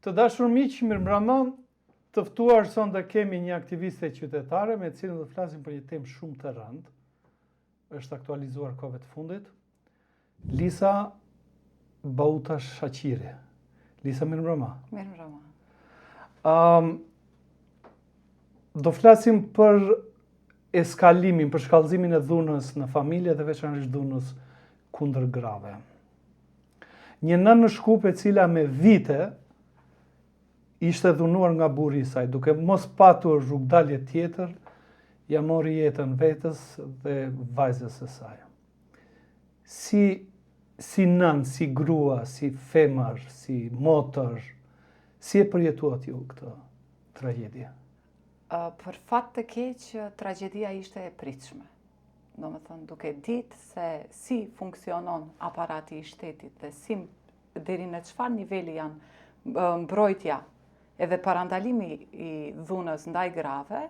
Të dashur miq, mirëmbrëma. Të ftuar sonte kemi një aktiviste qytetare me të cilën do të flasim për një temë shumë të rëndë. Është aktualizuar kohëve të fundit. Lisa Bauta Shaqiri. Lisa, mirëmbrëma. Mirëmbrëma. Um, do flasim për eskalimin, për shkallëzimin e dhunës në familje dhe veçanërisht dhunës kundër grave. Një nënë në Shkup e cila me vite ishte dhunuar nga burri i saj, duke mos patur rrugdalje tjetër, ia mori jetën vetes dhe vajzës së saj. Si si nënë, si grua, si femër, si motër, si e përjetuat ju këtë tragjedi? Për fat të keq, tragjedia ishte e pritshme. Domethënë, duke ditë se si funksionon aparati i shtetit dhe si deri në çfarë niveli janë mbrojtja edhe parandalimi i dhunës ndaj grave,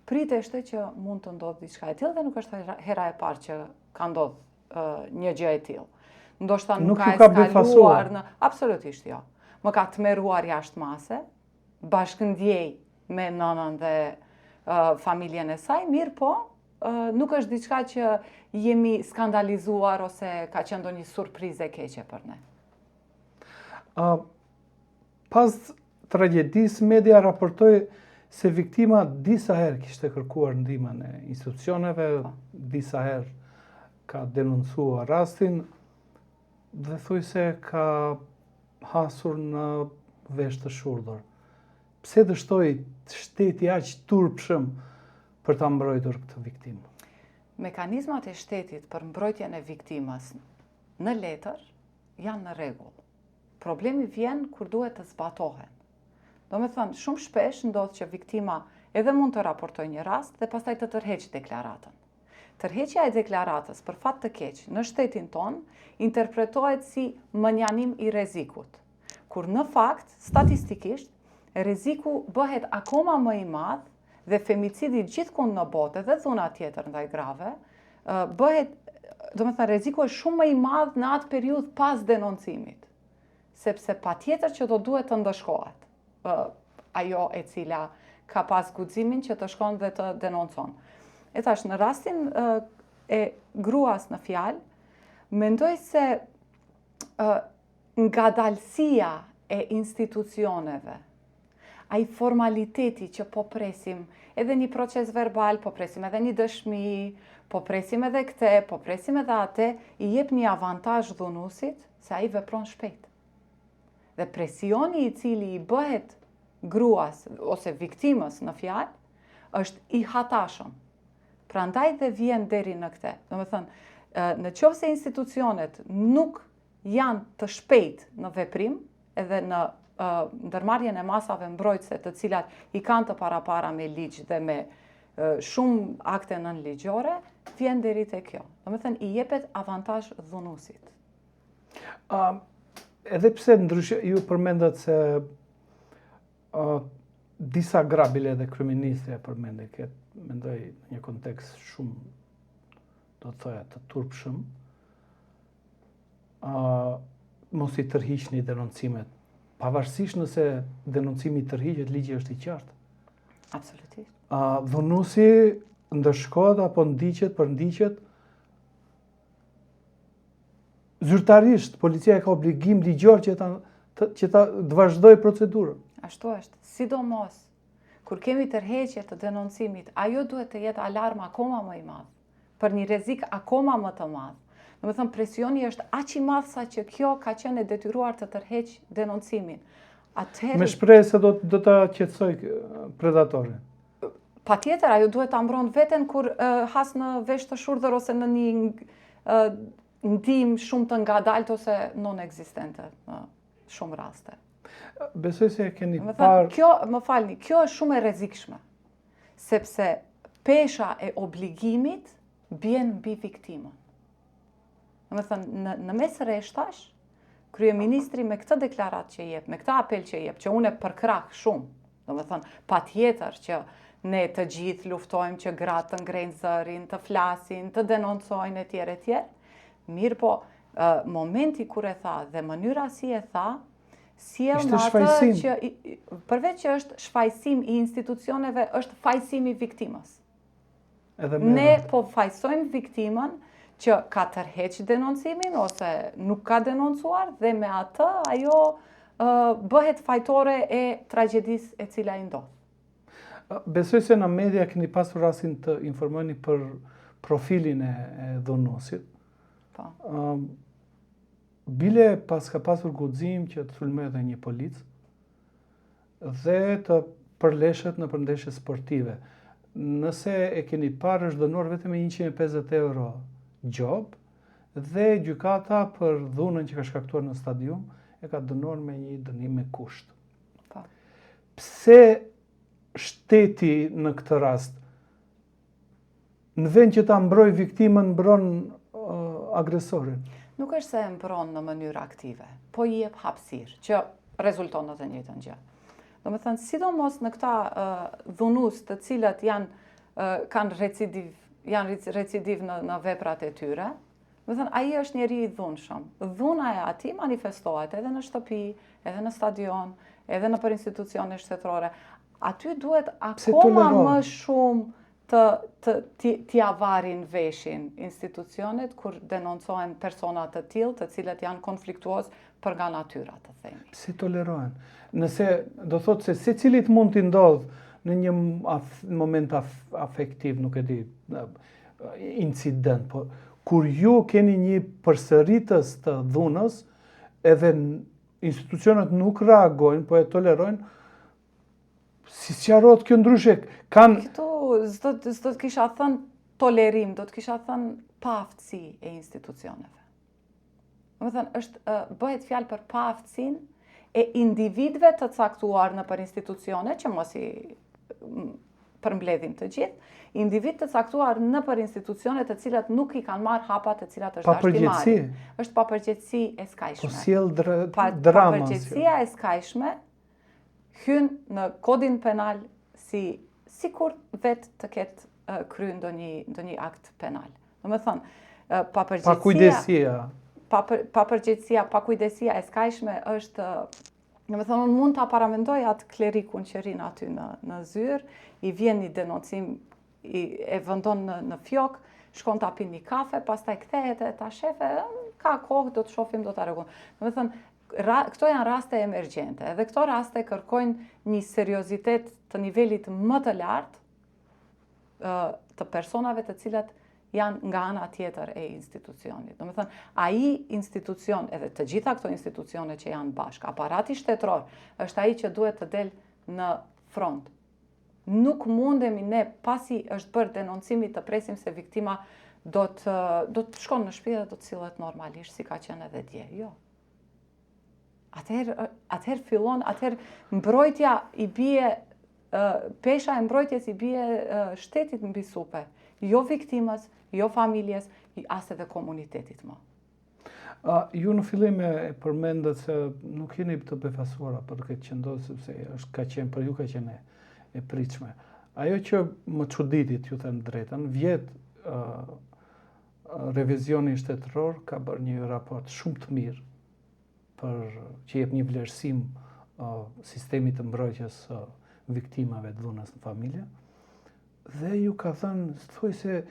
priteshte që mund të ndodhë diçka e tillë dhe nuk është hera e parë që ka ndodhë një gjë e tillë. Ndoshta nuk, nuk ka eskaluar në... Absolutisht jo. Më ka tmerruar jashtë mase, bashkëndjej me nënën dhe familjen e saj, mirëpo, nuk është diçka që jemi skandalizuar ose ka qenë ndonjë surprizë e keqe për ne. Uh, pas tragjedisë, media raportoi se viktima disa herë kishte kërkuar ndihmën e institucioneve, po. disa herë ka denoncuar rastin dhe thuajse ka hasur në vesh të shurdhër. Pse dështoi shteti aq turpshëm për ta mbrojtur këtë viktimë? Mekanizmat e shtetit për mbrojtjen e viktimës në letër janë në rregull. Problemi vjen kur duhet të zbatohen. Domethënë, shumë shpesh ndodh që viktima edhe mund të raportojë një rast dhe pastaj të tërheqë deklaratën. Tërheqja e deklaratës për fat të keq në shtetin tonë interpretohet si mënjanim i rrezikut, kur në fakt, statistikisht, rreziku bëhet akoma më i madh dhe femicidi gjithkund në botë edhe dhuna tjetër ndaj grave, bëhet, domethënë rreziku është shumë më i madh në atë periudhë pas denoncimit, sepse patjetër që do duhet të ndëshkohet. ajo e cila ka pas guximin që të shkon dhe të denoncon. E tash, në rastin e gruas në fjalë, mendoj se ngadalësia e institucioneve, ai formaliteti që po presim edhe një proces verbal, po presim edhe një dëshmi, po presim edhe këte, po presim edhe ate, i jep një avantazh dhunusit se ai vepron shpejt. Dhe presioni i cili i bëhet gruas ose viktimës në fjalë është i hatashëm. Prandaj dhe vjen deri në këte. Domethënë, në qoftë se institucionet nuk janë të shpejt në veprim edhe në ndërmarrjen e masave mbrojtëse të cilat i kanë të parapara me ligj dhe me shumë akte nënligjore, vjen deri te kjo. Domethënë, i jepet avantazh dhunusit. Uh, edhe pse ndryshe ju përmendët se uh, disa gra bile edhe kryeministri e përmendi këtë, mendoj në një kontekst shumë do të thoja të turpshëm. Uh, mos i tërhiqni denoncimet. Pavarësisht nëse denoncimi tërhiqet, ligji është i qartë. Absolutisht. Uh, dhunusi ndëshkohet apo ndiqet, përndiqet, Zyrtarisht, policia e ka obligim ligjor që ta, të, që ta të vazhdojë procedurën. Ashtu është, sidomos, kur kemi tërheqje të denoncimit, ajo duhet të jetë alarm akoma më i madh, për një rrezik akoma më të madh. Domethënë, presioni është aq i madh sa që kjo ka qenë e detyruar të tërheqë denoncimin. Atëherë... Me shpresë se do, do ta qetësojë predatorin. Patjetër, ajo duhet ta mbron veten kur uh, has në vesh të shurdhër ose në një uh, ndihmë shumë të ngadaltë ose non-ekzistente në shumë raste. Besoj se e keni parë... Kjo, më falni, kjo është shumë e rrezikshme, sepse pesha e obligimit bjen mbi viktimën. Domethënë, në, në mes rreshtash, kryeministri me këtë deklaratë që jep, me këtë apel që jep, që unë e përkrah shumë, domethënë, patjetër që ne të gjithë luftojmë që gratë të ngrejnë zërin, të flasin, të denoncojnë e tjerë e tjerë, mirëpo, momenti kur e tha dhe mënyra si e tha, Sjell në atë që përveç që është shfajësim i institucioneve, është fajësim i viktimës. Edhe ne po fajësojmë viktimën që ka tërheq denoncimin ose nuk ka denoncuar dhe me atë ajo bëhet fajtore e tragjedisë e cila i ndodh. Besoj se në media keni pasur rastin të informoni për profilin e, e dhunuesit. Po. Bile paska pasur guxim që të sulmojë edhe një polic dhe të përleshet nëpër ndeshje sportive. Nëse e keni parë është dënuar vetëm me 150 euro gjobë dhe gjykata për dhunën që ka shkaktuar në stadium e ka dënuar me një dënim me kusht. Po. Pse shteti në këtë rast Në vend që ta mbrojë viktimën, mbron uh, agresorin. Nuk është se e mbron në mënyrë aktive, po i jep hapësirë, që rezulton në të njëjtën gjë. Domethënë, sidomos në këta uh, dhunues të cilët janë, uh, kanë recidiv, janë recidiv në, në veprat e tyre, domethënë, ai është njeri i dhunshëm. Dhuna e atij manifestohet edhe në shtëpi, edhe në stadion, edhe nëpër institucione shtetërore. Aty duhet akoma më shumë të të t'ia varin veshin institucionet kur denoncohen persona të tillë, të cilët janë konfliktuoz për nga natyra, të themi. Pse tolerohen? Nëse do thotë se secilit mund t'i ndodhë në një af, moment af, afektiv, nuk e di, incident, po kur ju keni një përsëritës të dhunës, edhe institucionet nuk reagojnë, po e tolerojnë, Si sqarohet kjo ndryshe? Kanë Këtu s'do s'do të kisha thënë tolerim, do të kisha thënë paaftësi e institucioneve. Domethënë, është, bëhet fjalë për paaftësinë e individëve të caktuar nëpër institucione, që mos i përmbledhim të gjithë, individë të caktuar nëpër institucione të cilat nuk i kanë marrë hapat të cilat është dashtë t'i marrin. Është papërgjegjësi e skajshme. Po sjell dra drama. Papërgjegjësia e skajshme hyn në kodin penal si sikur vetë të ketë kry ndonjë ndonjë akt penal. Domethënë, papërgjegjësia pakujdesia papërgjegjësia, pakujdesia e skajshme është Domethënë, unë mund ta paramendoj atë klerikun që rrin aty në, në zyrë, i vjen një denoncim, i, e vëndon në, në fjok, shkon ta pin një kafe, pastaj kthehet e ta shefe, ka kohë, do të shofim, do ta rregullojmë. Domethënë, ra, këto janë raste emergjente, edhe këto raste kërkojnë një seriozitet të nivelit më të lartë të personave të cilat janë nga ana tjetër e institucionit. Domethënë, ai institucion, edhe të gjitha këto institucione që janë bashkë, aparati shtetëror, është ai që duhet të del në front. Nuk mundemi ne, pasi është bërë denoncimi, të presim se viktima do të, do të shkon në shtëpi dhe do të sillet normalisht, si ka qenë edhe dje. Jo. Atëherë, atëherë fillon, atëherë mbrojtja i bie, pesha e mbrojtjes i bie shtetit mbi supe, jo viktimës, jo familjes, as edhe komunitetit më. A, ju në fillim e përmendët se nuk jeni të befasuara për këtë që ndodh, sepse është ka qenë, për ju ka qenë e, e pritshme. Ajo që më çuditi, t'ju them drejtën, vjet uh, revizioni shtetëror ka bërë një raport shumë të mirë për që jep një vlerësim uh, sistemit të mbrojtjes së uh, viktimave të dhunës në familje dhe ju ka thënë thuajse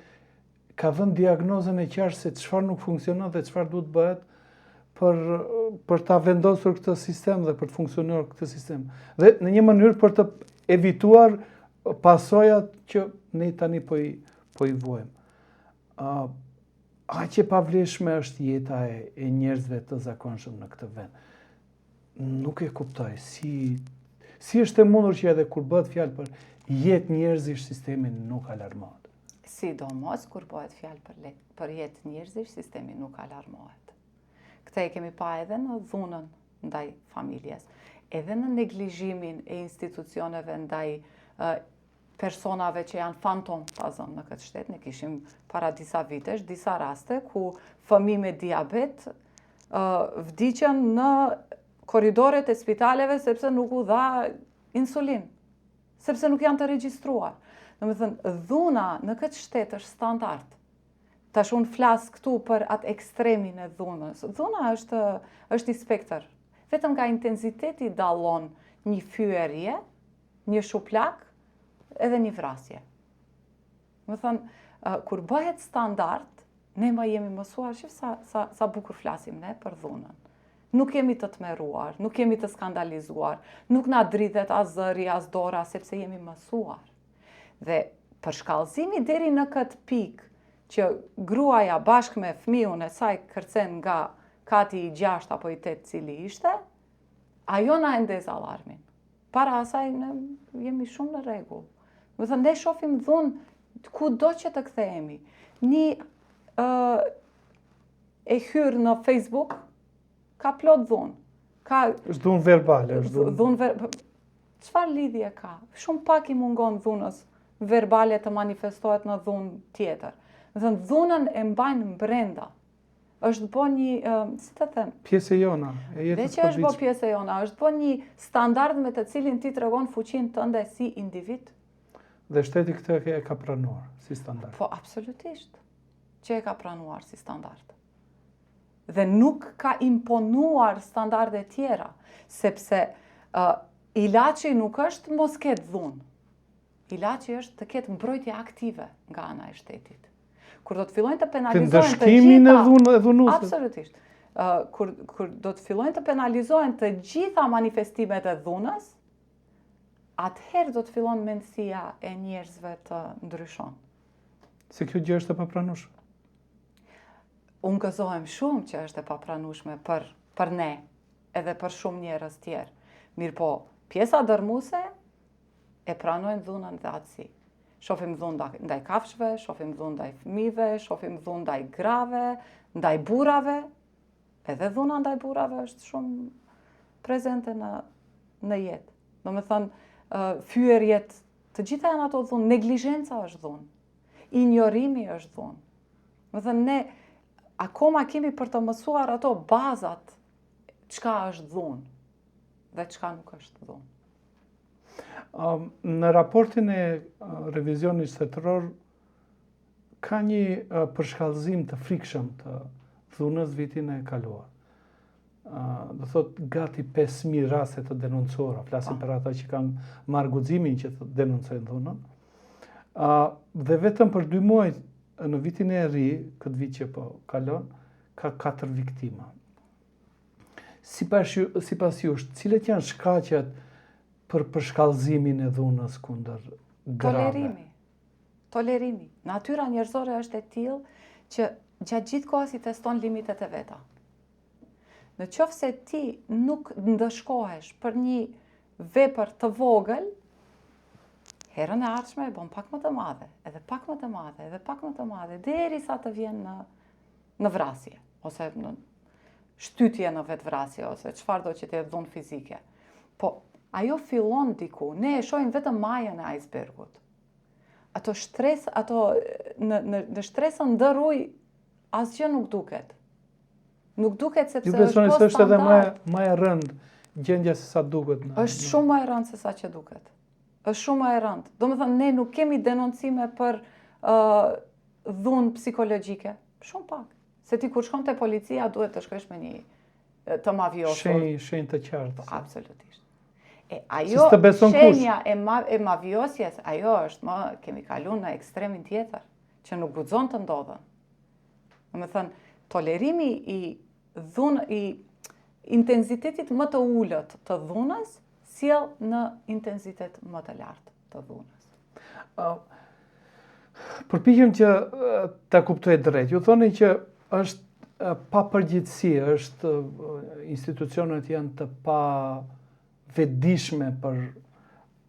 ka dhënë diagnozën e qartë se çfarë nuk funksionon dhe çfarë duhet bëhet për për ta vendosur këtë sistem dhe për të funksionuar këtë sistem. Dhe në një mënyrë për të evituar pasojat që ne tani po i po i vuajmë. Uh, aq e pavlefshme është jeta e, e njerëzve të zakonshëm në këtë vend. Nuk e kuptoj si si është e mundur që edhe kur bëhet fjalë për jetë njerëzish sistemi nuk alarmohet. Sidomos kur bëhet fjalë për le, për jetë njerëzish sistemi nuk alarmohet. Këtë e kemi pa edhe në dhunën ndaj familjes, edhe në neglizhimin e institucioneve ndaj personave që janë fantom, ta zëmë në këtë shtet, ne kishim para disa vitesh, disa raste ku fëmijë me diabet vdiqën në korridoret e spitaleve sepse nuk u dha insulin, sepse nuk janë të regjistruar. Domethënë, dhuna në këtë shtet është standard. Tash unë flas këtu për atë ekstremin e dhunës. Dhuna është, është një spektër. Vetëm nga intensiteti dallon një fyerje, një shuplakë, edhe një vrasje. Domethënë, kur bëhet standard, ne më jemi mësuar, shif sa, sa, sa bukur flasim ne për dhunën. Nuk jemi të tmerruar, nuk jemi të skandalizuar, nuk na dridhet as zëri, as dora, sepse jemi mësuar. Dhe përshkallëzimi deri në këtë pikë që gruaja bashkë me fëmijën e saj kërcen nga kati i 6 apo i 8 cili ishte, ajo na e ndez alarmin. Para asaj ne jemi shumë në rregull. Domethënë, ne shofim dhunë kudo që të kthehemi. Një uh, e hyrë në Facebook, ka plot dhunë. Ka, është dhunë verbale. Është dhunë... Dhunë ver... Çfarë lidhje ka? Shumë pak i mungon dhunës verbale të manifestohet në dhunë tjetër. Dhe dhunën e mbajnë brenda. Është bo një, si të them? Pjesë e jona, e jetës Dhe që është bo pjesë e jona, është bo një standard me të cilin ti tregon fuqinë tënde si individ. Dhe shteti këtë e ka pranuar si standard. Po, absolutisht, që e ka pranuar si standard. Dhe nuk ka imponuar standarde tjera, sepse uh, ilaçi nuk është mos ketë dhunë. Ilaçi është të ketë mbrojtje aktive nga ana e shtetit. Kur do të fillojnë të penalizohen të gjitha... Ndëshkimin e dhunë e dhunuesit. Absolutisht. Uh, kur, kur do të fillojnë të penalizohen të gjitha manifestimet e dhunës, atëherë do të fillon mendësia e njerëzve të ndryshon. Se kjo gjë është e papranueshme. Unë gëzohem shumë që është e papranueshme për, për ne, edhe për shumë njerëz tjerë. Mirëpo, pjesa dërrmuese e pranojnë dhunën dhe atësi. Shofim dhunë ndaj kafshëve, shofim dhunë ndaj fëmijëve, shofim dhunë ndaj grave, ndaj burrave. Edhe dhuna ndaj burrave është shumë prezente në, në jetë. Domethënë, fyerjet, të gjitha janë ato dhunë, neglizhenca është dhunë, injorimi është dhunë. Domethënë, ne akoma kemi për të mësuar ato bazat çka është dhunë dhe çka nuk është dhunë. Në raportin e revizionit shtetëror ka një përshkallëzim të frikshëm të dhunës vitin e kaluar. Do thotë gati 5000 raste të denoncuara, flasim për ata që kanë marrë guximin që të denoncojnë dhunën. Dhe vetëm për 2 muaj në vitin e ri, këtë vit që po kalon, ka 4 viktima. Sipas ju, sipas jush, cilët janë shkaqet për përshkallëzimin e dhunës kundër grave? Tolerimi. Tolerimi. Natyra njerëzore është e tillë që gjatë gjithë kohës i teston limitet e veta. Në qoftë se ti nuk ndëshkohesh për një vepër të vogël, herën e ardhshme e bon pak më të madhe, edhe pak më të madhe, edhe pak më të madhe, derisa të vjen në në vrasje, ose në shtytje në vetëvrasje, ose çfarëdo që të jetë dhunë fizike. Po, ajo fillon diku, ne e shohim vetëm majën e icebergut. Ato shtres, ato në, në, në shtresën ndër ujë, asgjë nuk duket. Nuk duket sepse është po standard. Ju besoni se është edhe më, më e rëndë gjendja se sa duket? Në, është shumë më e rëndë se sa që duket. Është shumë më e rëndë. Domethënë, ne nuk kemi denoncime për uh, dhunë psikologjike. Shumë pak. Se ti kur shkon te policia duhet të shkosh me një të mavijosur. Shenjë, shenjë të qartë. Po, absolutisht. E ajo shenja e, ma, e mavijosjes, ajo është më, kemi kalu në ekstremin tjetër, që nuk guxon të ndodhë. Domethënë, tolerimi i dhunë, i intensitetit më të ulët të dhunës, sjell në intensitet më të lartë të dhunës. Uh, përpiqem që ta kuptoj drejt. Ju thoni që është papërgjegjësi, është institucionet janë të pavetëdijshme për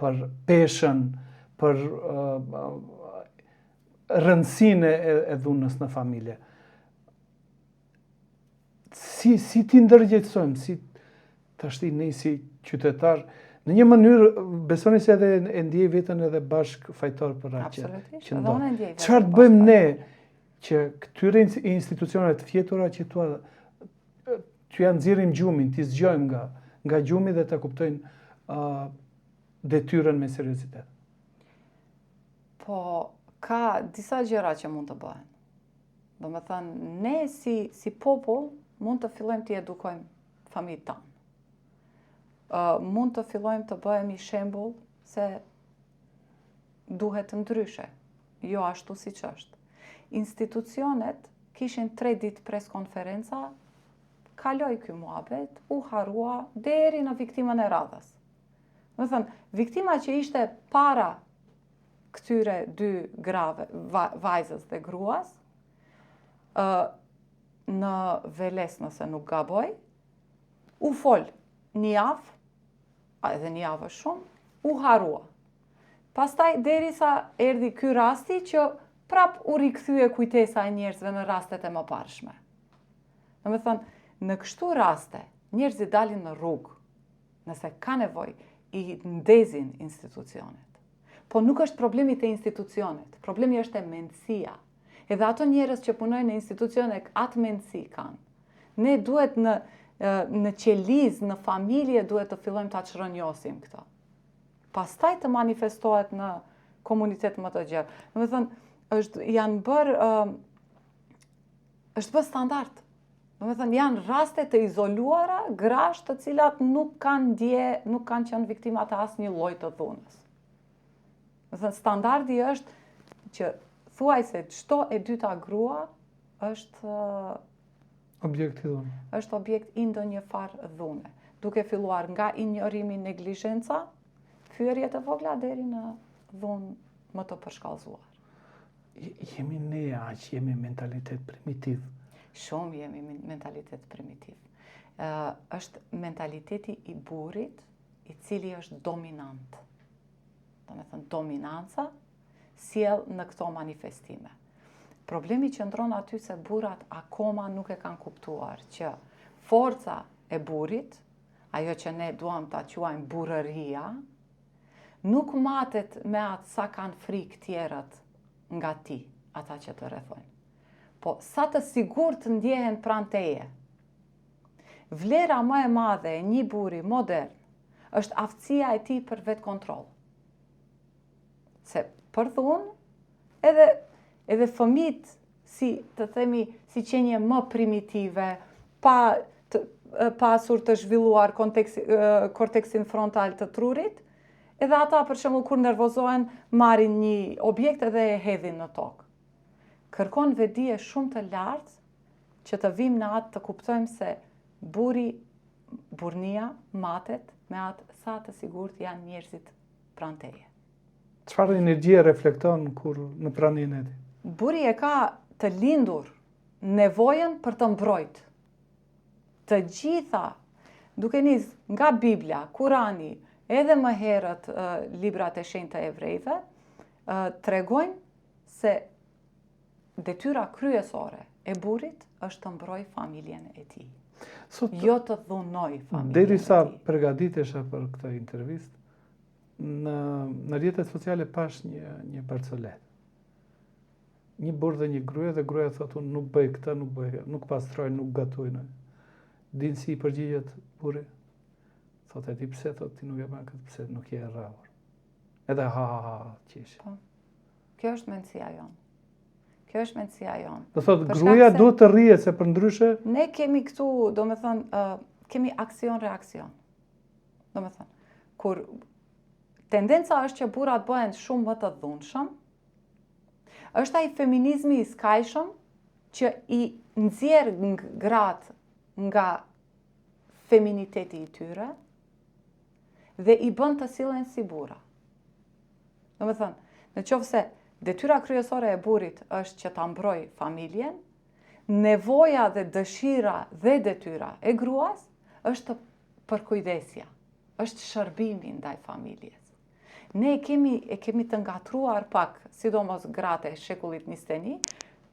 për peshën, për uh, rëndësinë e, e dhunës në familje. Si si t'i ndërgjegjësojmë, si tashti ne si qytetar, në një mënyrë besoni se edhe e ndjej veten edhe bashkëfajtor për atë që që ndodh. Çfarë të bëjmë ne që këtyre institucioneve të fjetura që t'ua t'ua nxjerrim gjumin, t'i zgjojmë nga nga gjumi dhe të kuptojnë uh, detyrën me seriozitet. Po, ka disa gjëra që mund të bëhen. Domethënë, ne si, si popull mund të fillojmë t'i edukojmë familjet tanë. Mund të fillojmë të bëhemi shembull se duhet ndryshe, jo ashtu siç është. Institucionet kishin 3 ditë pres konferenca, kaloi ky muhabet, u harrua deri në viktimën e radhës. Domethënë, viktima që ishte para këtyre dy grave, vajzës dhe gruas, në Veles nëse nuk gaboj, u fol një javë, a edhe një javë është shumë, u harrua. Pastaj derisa erdhi ky rasti që prap u rikthye kujtesa e njerëzve në rastet e mëparshme. Domethënë, në kështu raste, njerëzit dalin në rrugë, nëse ka nevojë, i ndezin institucionet. Po nuk është problemi te institucionet, problemi është te mendësia. Edhe ato njerëz që punojnë në institucione, atë mendësi kanë. Ne duhet në, në qelizë, në familje, duhet të fillojmë ta çrrënjosim këtë. Pastaj të manifestohet në komunitet më të gjerë. Domethënë, është, janë bërë, është bërë standard. Domethënë, janë raste të izoluara, grash të cilat nuk kanë ndje, nuk kanë qenë viktima të asnjë lloj të dhunës. Domethënë, standardi është që thuajse çdo e dyta grua është objekt i dhunës. Është objekt i ndonjë farë dhune, duke filluar nga injorimi, neglizhenca, fyerjet e vogla deri në dhunë më të përshkallëzuar. Jemi ne aq jemi mentalitet primitiv. Shumë jemi mentalitet primitiv. Ë është mentaliteti i burrit i cili është dominant. Domethënë dominanca sjell në këto manifestime. Problemi qëndron aty se burrat akoma nuk e kanë kuptuar që forca e burrit, ajo që ne duam ta quajmë burrëria, Nuk matet me atë sa kanë frikë tjerët nga ti, ata që të rrethojnë. Po sa të sigurt ndjehen pranë teje. Vlera më e madhe e një burri modern është aftësia e tij për vetëkontroll. Se për dhunë, edhe, edhe fëmijët si të themi, si qenie më primitive, pa të, pasur të zhvilluar konteksi, korteksin frontal të trurit, edhe ata për shembull kur nervozohen marrin një objekt edhe e hedhin në tokë. Kërkon vetëdije shumë të lartë që të vijmë në atë të kuptojmë se burri, burrnia matet me atë sa të sigurt janë njerëzit pranë teje. Çfarë energjie reflekton kur në praninë e tij? Burri e ka të lindur nevojën për të mbrojt. Të gjitha, duke nis nga Bibla, Kurani, edhe më herët librat e shenjtë të evrejve, tregojnë se detyra kryesore e burrit është të mbrojë familjen e tij. Sot, jo të dhunojë familjen e tij. Derisa përgatitesha për këtë intervistë, Në në rrjetet sociale pashë një një barcoletë. Një burrë dhe një grua dhe gruaja thotë unë nuk bëj këtë, nuk bëj këtë, nuk pastroj, nuk gatuaj. Në. Din si i përgjigjet burri? Thotë e di pse thotë ti nuk e bën këtë, pse nuk je e rrahur. Edhe ha ha ha qesh. Po. Kjo është mendësia jonë. Kjo është mendësia jonë. Do thotë gruaja se... duhet të rrihet se përndryshe ne kemi këtu, domethënë, uh, kemi aksion reaksion. Domethënë, kur tendenca është që burrat bëhen shumë më të dhunshëm, është ai feminizmi i skajshëm që i nxjerr gratë nga feminiteti i tyre dhe i bën të sillen si burra. Domethënë, në qoftë se detyra kryesore e burrit është që ta mbrojë familjen, nevoja dhe dëshira dhe detyra e gruas është të përkujdesja, është shërbimi ndaj familjes. Ne e kemi, e kemi të ngatërruar pak, sidomos gratë e shekullit 21,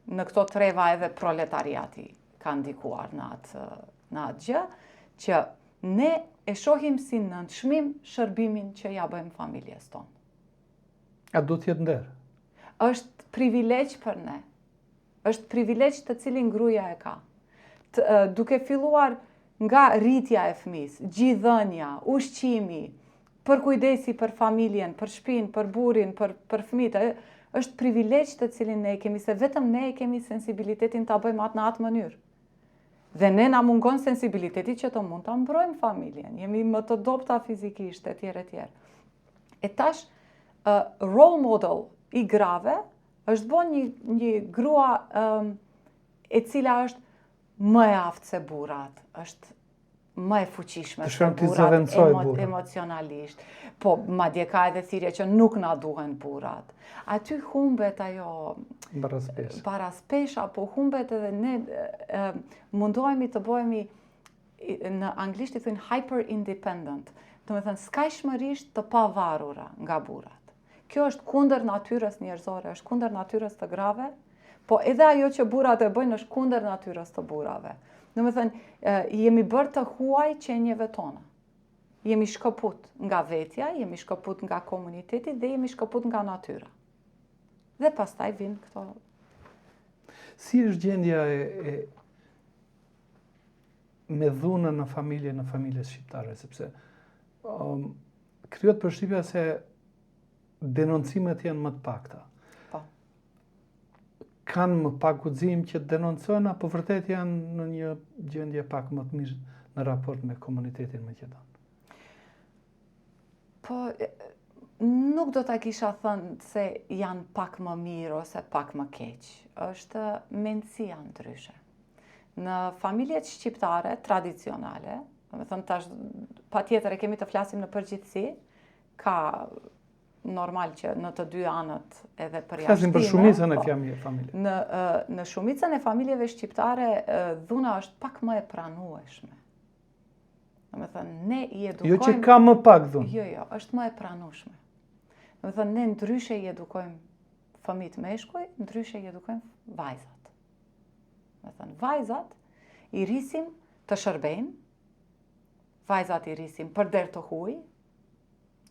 në këto treva edhe proletariati ka ndikuar në atë, në atë gjë, që ne e shohim si nënçmim shërbimin që ia bëjmë familjes tonë. A do të jetë nder? Është privilegj për ne. Është privilegj të cilin gruaja e ka. Të, duke filluar nga rritja e fëmijës, gjidhënia, ushqimi, përkujdesi për familjen, për shpinë, për burrin, për për fëmijët, është privilegj të cilin ne e kemi se vetëm ne e kemi sensibilitetin ta bëjmë atë në atë mënyrë. Dhe ne na mungon sensibiliteti që të mund ta mbrojmë familjen. Jemi më të dobta fizikisht e tjerë e tjerë. E tash, uh, role model i grave është bo një, një grua um, e cila është më e aftë se burrat, është më e fuqishme se burrat emo, emocionalisht. Po, madje ka edhe thirrje që nuk na duhen burrat. Aty humbet ajo baraspesha. Baraspesha, po humbet edhe ne e, mundohemi të bëhemi në anglisht i thonë hyper independent, domethënë skajshmërisht të pavarura nga burrat. Kjo është kundër natyrës njerëzore, është kundër natyrës të grave, po edhe ajo që burrat e bëjnë është kundër natyrës të burrave. Domethënë, jemi bërë të huaj qenieve tona. Jemi shkëput nga vetja, jemi shkëput nga komuniteti dhe jemi shkëput nga natyra. Dhe pastaj vijnë këto... Si është gjendja e, e me dhunën në familje, në familjet shqiptare, sepse um, krijohet përshtypja se denoncimet janë më të pakta. Po. Kanë më pak guxim që të denoncojnë apo vërtet janë në një gjendje pak më të mirë në raport me komunitetin maqedon? Po, nuk do ta kisha thënë se janë pak më mirë ose pak më keq. Është mendësia ndryshe. Në familjet shqiptare tradicionale, domethënë tash patjetër e kemi të flasim në përgjithësi, ka normal që në të dy anët edhe përjashtime. Flasim për shumicën e po, familjeve. Në në shumicën e familjeve shqiptare dhuna është pak më e pranueshme. Domethënë, ne i edukojmë... Jo që ka më pak dhunë. Jo, jo, është më e pranueshme. Domethënë, ne ndryshe i edukojmë fëmijët meshkuj, ndryshe i edukojmë vajzat. Domethënë, vajzat i rrisim të shërbejnë, vajzat i rrisim për derë të huaj,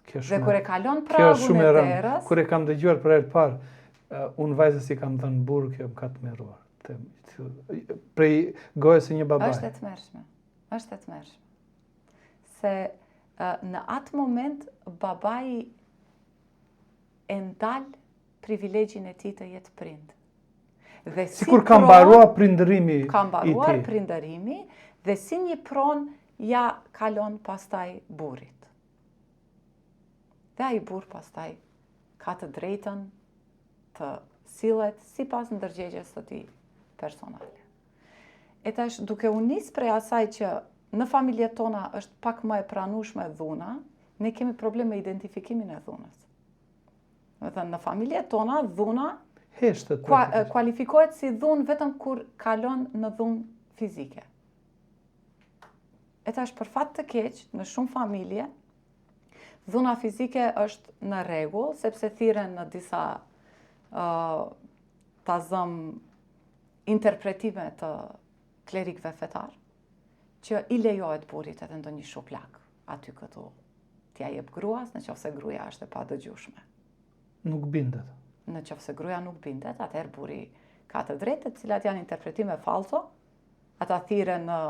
Kjo shumë, dhe kur e kalon pragun e derës... Kur e kam dëgjuar për herë të parë, uh, unë vajzës i kam dhënë burrë, kjo më ka tmerruar. Prej gojës së një babai. Është e tmerrshme. Është e tmerrshme. Se uh, në atë moment babai e ndal privilegjin e tij të jetë prind. Dhe si Sikur ka mbaruar prindërimi i tij. Ka mbaruar prindërimi dhe si një pronë ia kalon pastaj burrit. Dhe ai burrë pastaj ka të drejtën të sillet sipas ndërgjegjes së tij personale. E tash duke u nis prej asaj që në familjet tona është pak më e pranueshme dhuna, ne kemi problem me identifikimin e dhunës. Domethënë, në familjet tona, dhuna heshtet kua, kualifikohet si dhunë vetëm kur kalon në dhunë fizike. E tash për fat të keq, në shumë familje, dhuna fizike është në rregull, sepse thirren në disa uh, ta zëmë interpretime të klerikëve fetarë, që i lejohet burrit edhe ndonjë shuplakë aty këtu t'ia jep gruas, në qoftë se gruaja është e padëgjueshme. Nuk bindet. Në qoftë se gruaja nuk bindet, atëherë burri ka të drejtë, të cilat janë interpretime falso, ata thirren në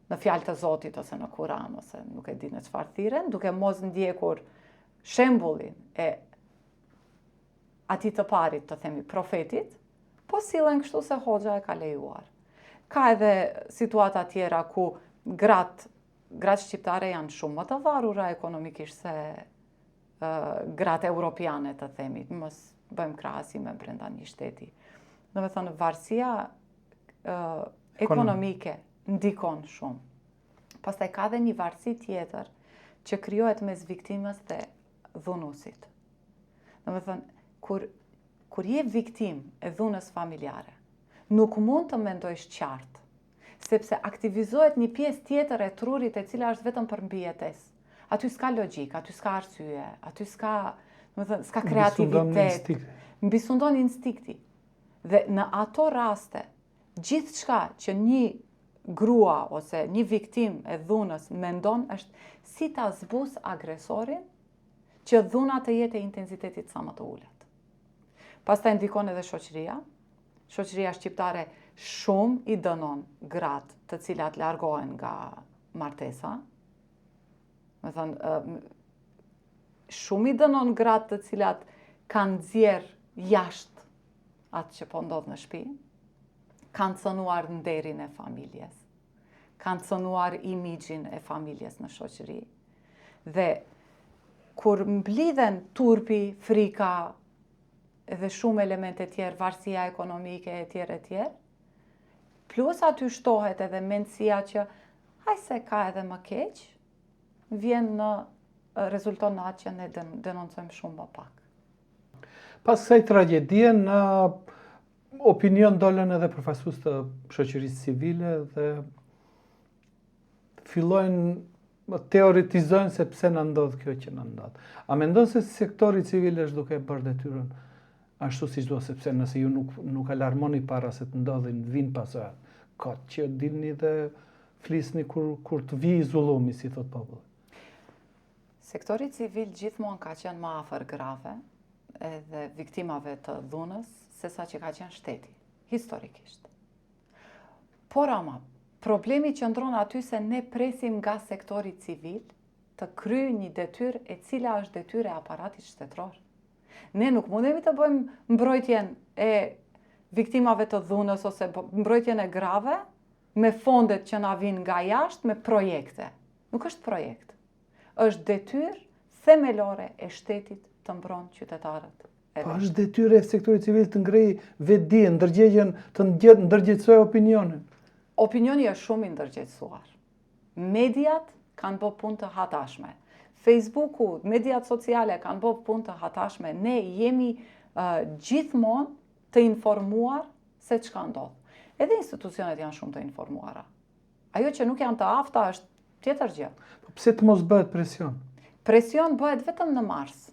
në fjalë të Zotit ose në Kuran ose nuk e di në çfarë thirren, duke mos ndjekur shembullin e atij të parit, të themi profetit, po sillen kështu se hoxha e ka lejuar. Ka edhe situata tjera ku gratë gratë shqiptare janë shumë më të varura ekonomikisht se gratë europiane, të themi, mos bëjmë krahasime brenda një shteti. Domethënë, varësia ekonomike ndikon shumë. Pastaj ka dhe një varësi tjetër që krijohet mes viktimës dhe dhunuesit. Domethënë, kur, kur je viktimë e dhunës familjare, nuk mund të mendojsh qartë, sepse aktivizohet një pjesë tjetër e trurit e cila është vetëm për mbijetesë. Aty s'ka logjikë, aty s'ka arsye, aty s'ka, domethënë, s'ka kreativitet. Mbisundon instinkti. Dhe në ato raste, gjithçka që një grua ose një viktimë e dhunës mendon është si ta zbusë agresorin që dhuna të jetë e intensitetit sa më të ulët. Pastaj ndikon edhe shoqëria. Shoqëria shqiptare shumë i dënon gratë të cilat largohen nga martesa. Domethënë, shumë i dënon gratë të cilat kanë nxjerrë jashtë atë që po ndodh në shtëpi, kanë cënuar nderin e familjes. Kanë cënuar imixhin e familjes në shoqëri. Dhe kur mblidhen turpi, frika dhe shumë elemente tjerë, varësia ekonomike e tjerë e tjerë, plus aty shtohet edhe mendësia që haj se ka edhe më keq, vjen në rezulton në atë që ne denoncojmë shumë më pak. Pas kësaj tragjedie në opinion dolën edhe përfaqësues të shoqërisë civile dhe fillojnë teoretizojnë se pse na ndodh kjo që na ndodh. A mendon se sektori civil është duke bërë detyrën ashtu siç duhet, sepse nëse ju nuk nuk alarmoni para se të ndodhin, vijnë pasojat. Kot që dilni dhe flisni kur kur të vijë zullumi, si thot populli. Sektori civil gjithmonë ka qenë më afër grave edhe viktimave të dhunës sesa që ka qenë shteti, historikisht. Por ama, problemi qëndron aty se ne presim nga sektori civil të kryejë një detyrë e cila është detyrë e aparatit shtetëror. Ne nuk mundemi të bëjmë mbrojtjen e viktimave të dhunës ose mbrojtjen e grave me fondet që na vijnë nga jashtë me projekte. Nuk është projekt. Është detyrë themelore e shtetit të mbron qytetarët. Po është detyrë e sektorit civil të ngrejë vetëdijen, ndërgjegjen, të ndërgjegjësojë opinionin. Opinioni është shumë i ndërgjegjësuar. Mediat kanë bë punë të hatashme. Facebooku, mediat sociale kanë bë punë të hatashme. Ne jemi uh, gjithmonë të informuar se çka ndodh. Edhe institucionet janë shumë të informuara. Ajo që nuk janë të afta është tjetër gjë. Po pse të mos bëhet presion? Presion bëhet vetëm në mars.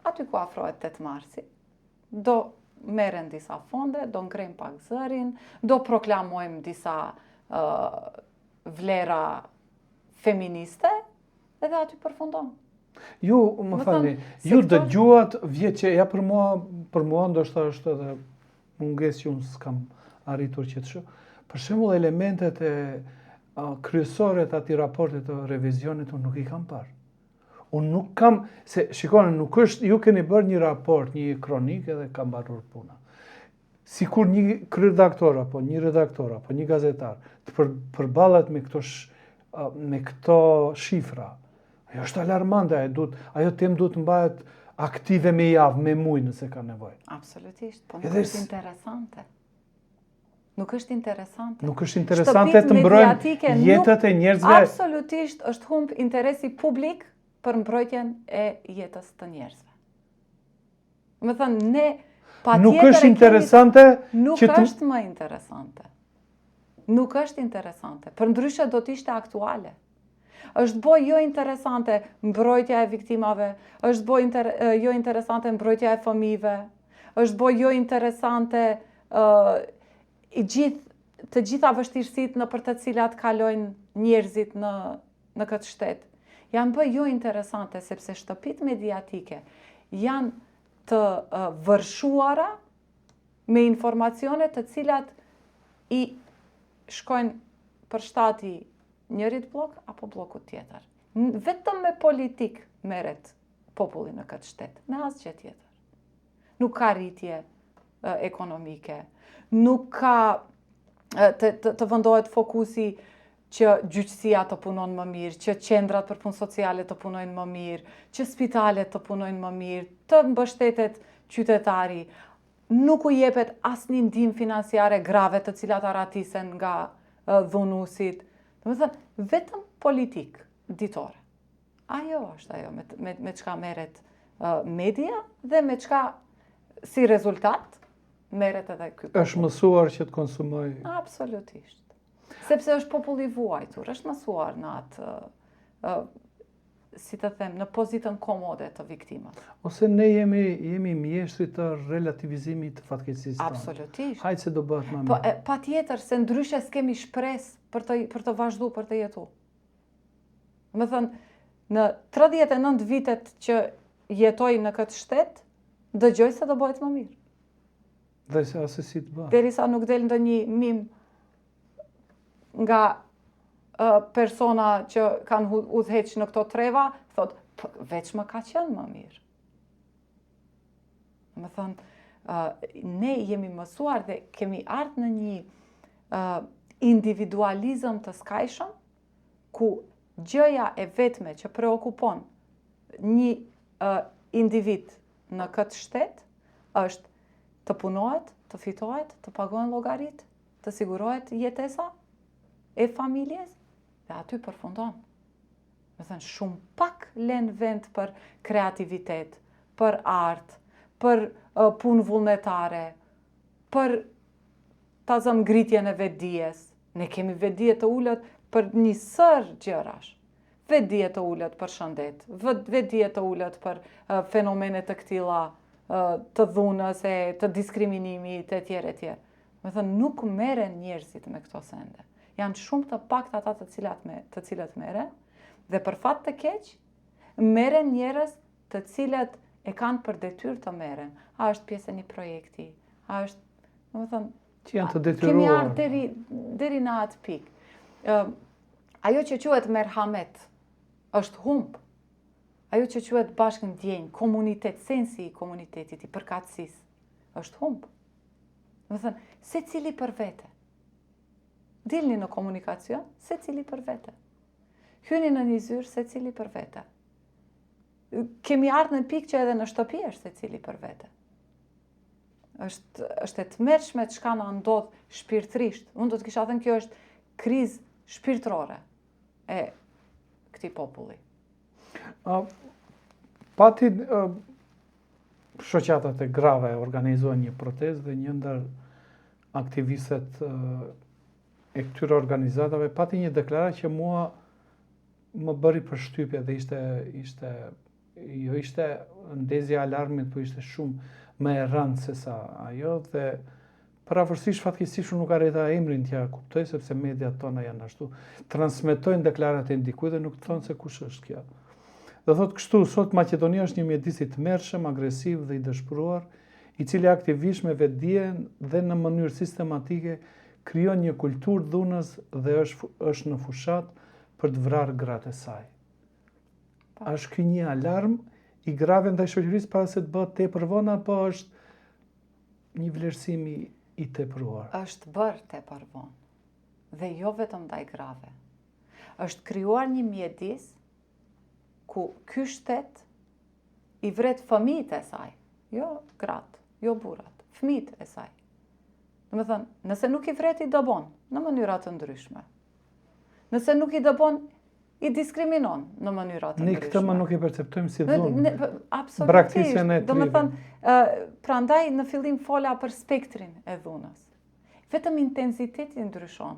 Aty ku afrohet 8 marsi, do merren disa fonde, do ngrejmë pak zërin, do proklamojmë disa uh, vlera feministe, edhe aty përfundon. Ju, më falni, ju dëgjuat vjet që ja për mua, për mua ndoshta është edhe mungesë që unë s'kam arritur që të shoh. Për shembull elementet e kryesore të atij raportit të revizionit unë nuk i kam parë. Unë nuk kam, se shikoni, nuk është, ju keni bërë një raport, një kronikë edhe ka mbaruar puna. Sikur një kryeredaktor apo një redaktor apo një gazetar të për, përballet me këto sh, me këto shifra, ajo është alarmante, ajo duhet, ajo temë duhet të mbahet aktive me javë, me muaj nëse ka nevojë. Absolutisht, po nuk është interesante. Nuk është interesante. Nuk është interesante të mbrojmë jetët e njerëzve. Absolutisht është humb interesi publik për mbrojtjen e jetës të njerëzve. Domethënë, ne patjetër Nuk është interesante Nuk që të... është më interesante. Nuk është interesante. Përndryshe do të ishte aktuale. Është bo jo interesante mbrojtja e viktimave, është bo inter, jo interesante mbrojtja e fëmijëve, është bo jo interesante uh, i gjithë të gjitha vështirësitë nëpër të cilat kalojnë njerëzit në në këtë shtet. Janë bë jo interesante sepse shtëpitë mediatike janë të vërshuara me informacione të cilat i shkojnë për shtati njërit bllok apo bllokut tjetër. Vetëm me politikë merret populli në këtë shtet, me asgjë tjetër. Nuk ka rritje ekonomike, nuk ka të, të, të vendohet fokusi që gjyqësia të punon më mirë, që qendrat për punë sociale të punojnë më mirë, që spitalet të punojnë më mirë, të mbështetet qytetari. Nuk u jepet asnjë ndihmë financiare grave të cilat arratisen nga dhunusit. Domethënë, vetëm politikë ditore. Ajo është ajo me, me, me çka merret media dhe me çka si rezultat merret edhe ky popull. Është mësuar që të konsumojë. Absolutisht. Sepse është popull i vuajtur, është mësuar në atë si të them, në pozitën komode të viktimës. Ose ne jemi jemi mjeshtri të relativizimit të fatkeqësisë tonë. Absolutisht. Hajt se do bëhet më po, mirë. Po patjetër se ndryshe s'kemi shpresë për të për të vazhdu për të jetu. Domethënë, në 39 vitet që jetoj në këtë shtet, dëgjoj se do bëhet më mirë. Dhe se asesi të bëhet. Derisa nuk del ndonjë mim nga persona që kanë udhëheq në këto treva, thotë, po, veç më ka qenë më mirë. Domethënë, ne jemi mësuar dhe kemi ardhë në një. Individualizëm të skajshëm, ku gjëja e vetme që preokupon një uh, individ në këtë shtet është të punohet, të fitohet, të pagohen llogaritë, të sigurohet jetesa e familjes dhe aty përfundon. Domethënë, shumë pak len vend për kreativitet, për art, për uh, punë vullnetare, për ta zëmë ngritjen e vetëdijes. Ne kemi vetëdije të ulët për një sërë gjërash. Vetëdije të ulët për shëndet, vetëdije të ulët për uh, fenomene të këtilla uh, të dhunës e të diskriminimit e tjerë e tjerë. Domethënë, nuk merren njerëzit me këto sende. Janë shumë të paktë ata të cilat me, të cilët merren dhe për fat të keq merren njerëz të cilët e kanë për detyrë të merren. A është pjesë e një projekti? A është, domethënë, që janë të detyruar. Kemi ardhur deri deri në atë pikë. Ë ajo që quhet merhamet është humb. Ajo që quhet bashkëndjenjë, komunitet, sensi i komunitetit, i përkatësisë, është humb. Domethënë, secili për vete. Dilni në komunikacion, secili për vete. Hyni në një zyrë, secili për vete. Kemi ardhë në pikë që edhe në shtëpi është secili për vete. Është, është e tmerrshme çka na ndodh shpirtërisht. Unë do të kisha thënë kjo është krizë shpirtërore e këtij populli. Uh, pati uh, shoqatat e grave organizuan një protestë dhe një ndër aktivistet uh, e këtyre organizatave pati një deklaratë që mua më bëri përshtypje dhe ishte ishte jo ishte ndezja e alarmit, po ishte shumë më e rëndë se sa ajo dhe përafërsisht fatkeqësisht unë nuk arrita emrin t'ja kuptoj sepse mediat tona janë ashtu transmetojnë deklaratat e dikujt dhe nuk të thonë se kush është kjo. Dhe thotë kështu, sot Maqedonia është një mjedis i tmerrshëm, agresiv dhe i dëshpëruar, i cili aktivisht me vetëdije dhe në mënyrë sistematike krijon një kulturë dhunës dhe është është në fushatë për të vrarë gratë e saj. Po. A është ky një alarm i grave ndaj shoqërisë para se të bëhet tepër vonë apo është një vlerësim i, i tepruar? Është bërë tepër vonë. Dhe jo vetëm ndaj grave. Është krijuar një mjedis ku ky shtet i vret fëmijët e saj, jo gratë, jo burrat, fëmijët e saj. Domethënë, nëse nuk i vret i dëbon në mënyra të ndryshme. Nëse nuk i dëbon, i diskriminon në mënyra të ndryshme. Ne këtë më nuk e perceptojmë si dhunë. Absolutisht. Braktisjen e Domethënë, prandaj në fillim fola për spektrin e dhunës. Vetëm intensiteti ndryshon.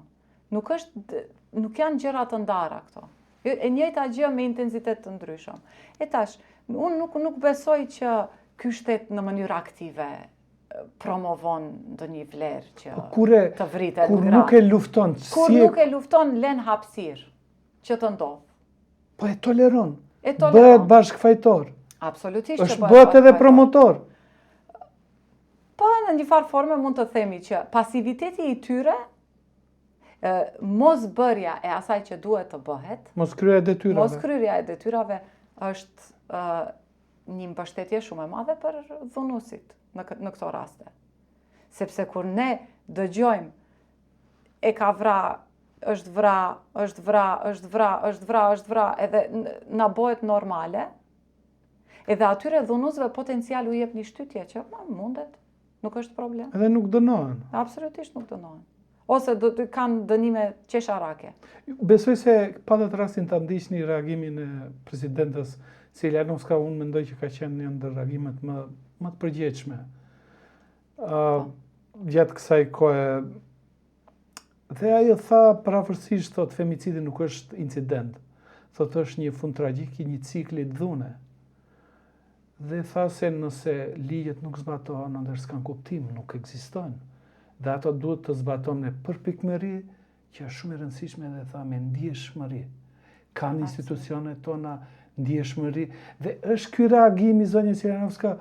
Nuk është nuk janë gjëra të ndara këto. E njëjta gjë me intensitet të ndryshëm. E tash, unë nuk nuk besoj që ky shtet në mënyrë aktive promovon ndonjë vlerë që po kur e, të vriten kur nuk e lufton, kur si nuk e lufton len hapësirë që të ndodhë. Po e toleron. E toleron. Bëhet bashkëfajtor. Absolutisht që bëhet. Bëhet edhe promotor. Po në një farë forme mund të themi që pasiviteti i tyre mos bërja e asaj që duhet të bëhet, mos kryerja e detyrave. Mos kryerja e detyrave është një mbështetje shumë e madhe për dhunuesit në, në këto raste. Sepse kur ne dëgjojmë e ka vra, është vra, është vra, është vra, është vra, është vra, edhe na bëhet normale, edhe atyre dhunuesve potencial u jep një shtytje që ma, mundet, nuk është problem. Edhe nuk dënohen. Absolutisht nuk dënohen. Ose do të kanë dënime qesharake. Besoj se patët rastin ta ndiqni reagimin e presidentes Siljanovska, unë mendoj që ka qenë një ndër reagimet më më të përgjegjshme. Ë uh, gjatë kësaj kohe dhe ajo tha përafërsisht thotë femicidi nuk është incident. Thotë është një fund tragjik i një cikli dhune. Dhe tha se nëse ligjet nuk zbatohen, atëherë s'kanë kuptim, nuk ekzistojnë. Dhe ato duhet të zbatohen me përpikmëri, që është shumë e rëndësishme dhe tha me ndjeshmëri. Kanë institucionet tona ndjeshmëri dhe është ky reagim i zonjës Siljanovska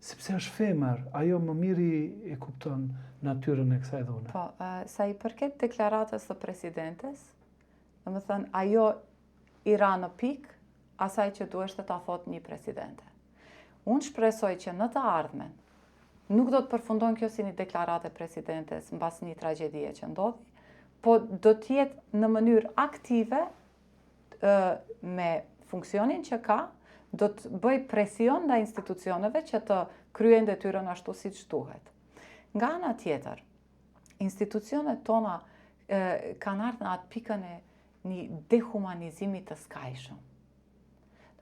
sepse është femër, ajo më mirë e kupton natyrën e kësaj dhune. Po, sa i përket deklaratës së presidentes, domethënë, ajo i ra në pikë asaj që duheshte ta thotë një presidente. Unë shpresoj që në të ardhmen nuk do të përfundon kjo si një deklaratë e presidentes mbas një tragjedie që ndodhi, Po do të jetë në mënyrë aktive me funksionin që ka, do të bëjë presion ndaj institucioneve që të kryejnë detyrën ashtu siç duhet. Nga ana tjetër, institucionet tona e, kanë ardhur në atë pikën e një dehumanizimi të skajshëm.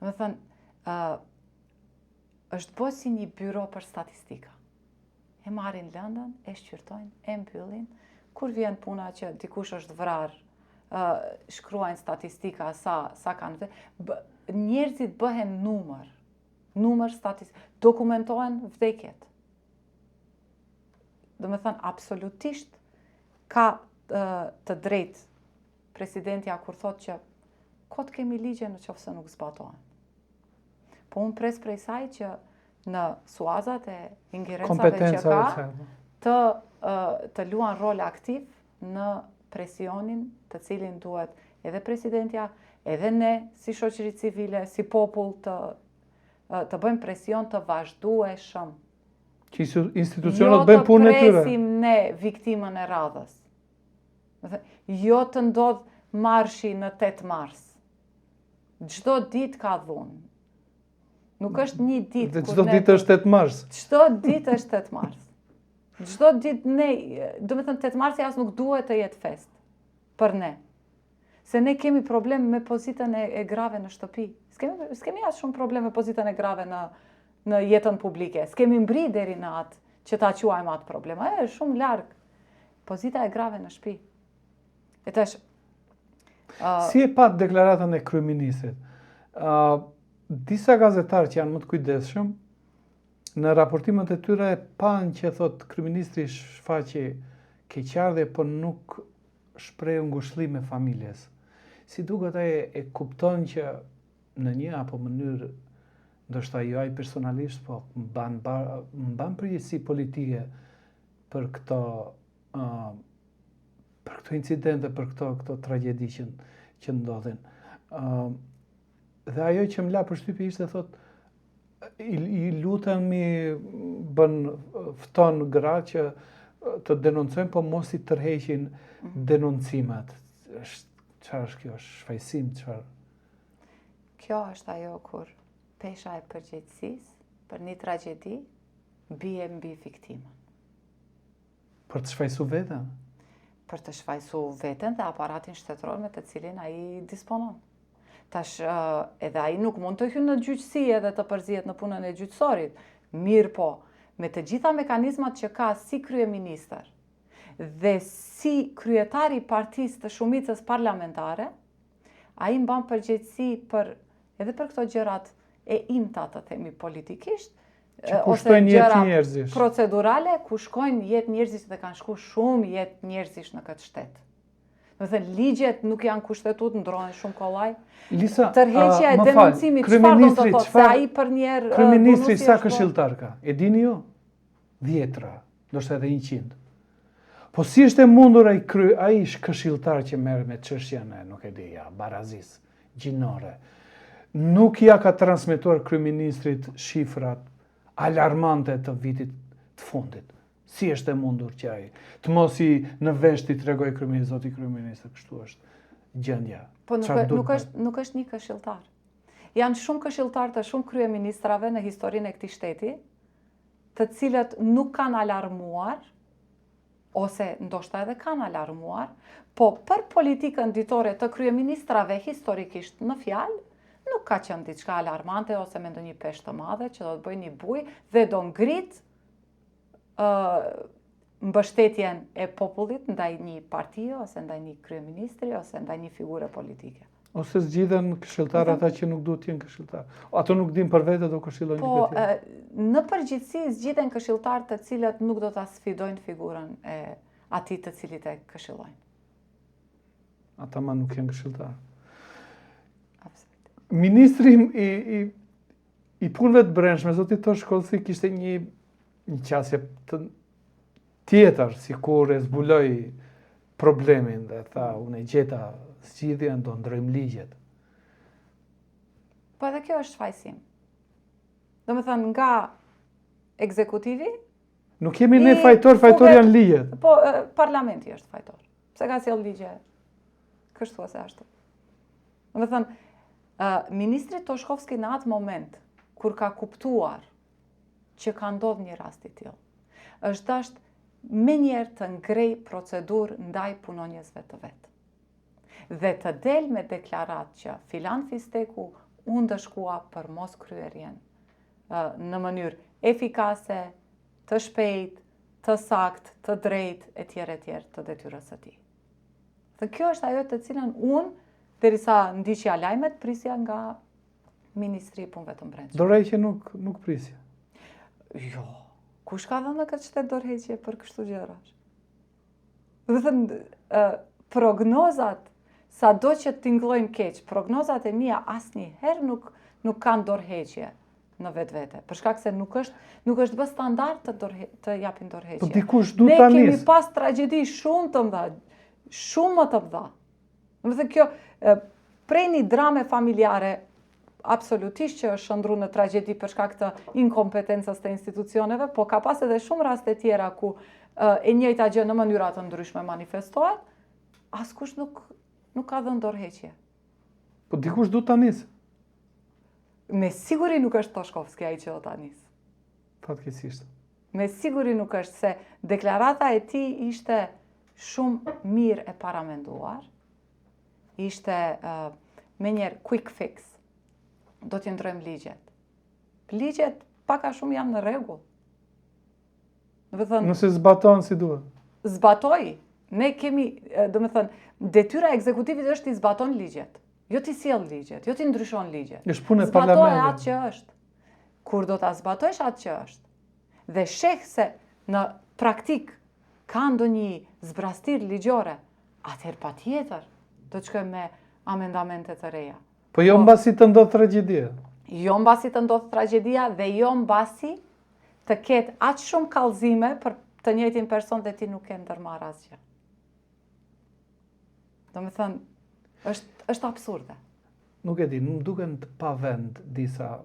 Domethënë, ë është bërë si një byro për statistika. E marrin lëndën, e shqyrtojnë, e mbyllin. Kur vjen puna që dikush është vrarë, ë shkruajnë statistika sa sa kanë vde, njerëzit bëhen numër, numër statistik, dokumentohen vdekjet. Domethënë, absolutisht ka të drejtë presidentja kur thotë që kot kemi ligje në qoftë se nuk zbatohen. Po unë pres prej saj që në suazat e ingerencave që ka, të, të luan rol aktiv në presionin të cilin duhet edhe presidentja, edhe ne si shoqëri civile, si popull të, të bëjmë presion të vazhdueshëm. Që institucionet jo bëjnë punën e tyre. Jo të presim ne viktimën e radhës. Jo të ndodhë marshi në 8 mars. Çdo ditë ka dhunë. Nuk është një ditë. Dhe çdo ditë është 8 mars. Çdo ditë është 8 mars. Çdo ditë ne, domethënë 8 marsi as nuk duhet të jetë festë për ne. Se ne kemi problem me pozitën e, e grave në shtëpi. S'kemi, s'kemi as shumë problem me pozitën e grave në, në jetën publike. S'kemi mbri deri në atë që ta quajmë atë problem. Ajo është shumë larg. Pozita e grave në shtëpi. E tash uh, Si e patë deklaratën e kryeministrit? Uh, disa gazetarë që janë më të kujdesshëm në raportimet e tyre panë që thotë kryeministri shfaqi keqardhje, por nuk shprehu ngushëllime familjes. Si duket ai e kupton që në një apo mënyrë ndoshta jo ai personalisht, po mban mban përgjegjësi politike për këto uh, për këto incidente, për këto këto tragjedi që që ndodhin. Ë uh, dhe ajo që më la përshtypje ishte thotë i, i lutemi bën fton gra që të denoncojnë, po mos i tërheqin mhm. denoncimet. Është çfarë është kjo? Është shfajësim çfarë? Kjo është ajo kur pesha e përgjegjësisë për një tragjedi bie mbi viktimën. Për të shfajësu veten? Për të shfajësu veten dhe aparatin shtetëror me të cilin ai disponon. Tash, edhe ai nuk mund të hyjë në gjyqësi edhe të përzihet në punën e gjyqësorit. Mirëpo, me të gjitha mekanizmat që ka si kryeministër dhe si kryetar i partisë të shumicës parlamentare, ai mban përgjegjësi për edhe për këto gjërat e imta të themi politikisht, që kushtojnë jetë njerëzish. Procedurale ku shkojnë jetë njerëzish dhe kanë shku shumë jetë njerëzish në këtë shtet. Domethënë, ligjet nuk janë kushtetutë, ndrohen shumë kollaj. Lisa, Tërheqja e denoncimit, çfarë do të thotë, se ai për njerë... Kryeministri sa këshilltar ka? E dini ju? Dhjetra, ndoshta edhe 100. Po si është e mundur ai kry, ai është këshilltar që merret me çështjen e, nuk e di, ja, barazisë gjinore. Nuk ia ka transmetuar kryeministrit shifrat alarmante të vitit të fundit. Si është e mundur që ai të mos i në vesh t'i tregojë kryeministrit, zoti kryeministër, kështu është gjendja. Po nuk, nuk është nuk është një këshilltar. Janë shumë këshilltarë të shumë kryeministrave në historinë e këtij shteti, të cilët nuk kanë alarmuar ose ndoshta edhe kanë alarmuar, po për politikën ditore të kryeministrave historikisht në fjalë, nuk ka qenë diçka alarmante ose me ndonjë peshë të madhe që do të bëjë një bujë dhe do ngrit mbështetjen e popullit ndaj një partie ose ndaj një kryeministri ose ndaj një figure politike. Ose zgjidhen këshilltarë ata që nuk duhet të jenë këshilltarë. Ato nuk dinë për vete do këshillojnë po, dikë tjetër. Po, në përgjithësi zgjidhen këshilltarë të cilët nuk do ta sfidojnë figurën e atij të cilit e këshillojnë. Ata ma nuk janë këshilltarë. Absolut. Ministri i, i, i punëve të brendshme, zoti Toshkovski, kishte një një qasje të tjetër, sikur e zbuloi problemin dhe tha, unë e gjeta zgjidhjen, do ndrojmë ligjet. Po edhe kjo është shfajësim. Domethënë, nga ekzekutivi... Nuk jemi ne fajtor, fajtor janë ligjet. Po, parlamenti është fajtor. Pse ka sjell ligje? Kështu ose ashtu. Domethënë, ministri Toshkovski në atë moment, kur ka kuptuar që ka ndodhë një rast i tillë, është dasht menjëherë të ngrej procedurë ndaj punonjësve të vet. Dhe të del me deklaratë që filan fisteku u ndëshkua për moskryerjen në mënyrë efikase, të shpejtë, të saktë, të drejtë etj etj të detyrës së tij. Dhe kjo është ajo të cilën unë, derisa ndiqja lajmet, prisja nga Ministri i Punëve të Brendshme. Dorëheqje nuk nuk prisja. Jo. Kush ka dhënë në këtë shtet dorëheqje për kështu gjërash? Domethënë, prognozat, sado që tingëllojnë keq, prognozat e mia asnjëherë nuk, nuk kanë dorëheqje në vetvete. Për shkak se nuk është, nuk është bë standard të, dorëhe, të japin dorëheqje. Po dikush duhet ta nisë. Ne kemi pas tragjedi shumë të mëdha, shumë më të mëdha. Domethënë kjo, prej një drame familjare, absolutisht që është shndërru në tragjedi për shkak të inkompetencës të institucioneve, po ka pas edhe shumë raste tjera ku e njëjta gjë në mënyra të ndryshme manifestohet, askush nuk, nuk ka dhënë dorëheqje. Po dikush duhet ta nisë? Me siguri nuk është Toshkovski ai që do ta nisë. Fatkeqësisht. Me siguri nuk është se deklarata e tij ishte shumë mirë e paramenduar, ishte uh, menjëherë quick fix, do t'i ndrojmë ligjet. Ligjet pak a shumë janë në rregull. Domethënë, Nëse zbatohen si duhet. Zbatoj. Ne kemi, domethënë, detyra e ekzekutivit është t'i zbaton ligjet. Jo t'i sjell ligjet, jo t'i ndryshon ligjet. Është punë e parlamentit. Zbatoj atë që është. Kur do ta zbatojsh atë që është, dhe sheh se në praktikë ka ndonjë zbrastirë ligjore, atëherë patjetër do të shkojmë me amendamente të reja. Po jo po, mbasi të ndodhë tragjedia. Jo mbasi të ndodhë tragjedia dhe jo mbasi të ketë aq shumë kallëzime për të njëjtin person dhe ti nuk ke ndërmarrë asgjë. Domethënë, është, është absurde. Nuk e di, më duken të pavend disa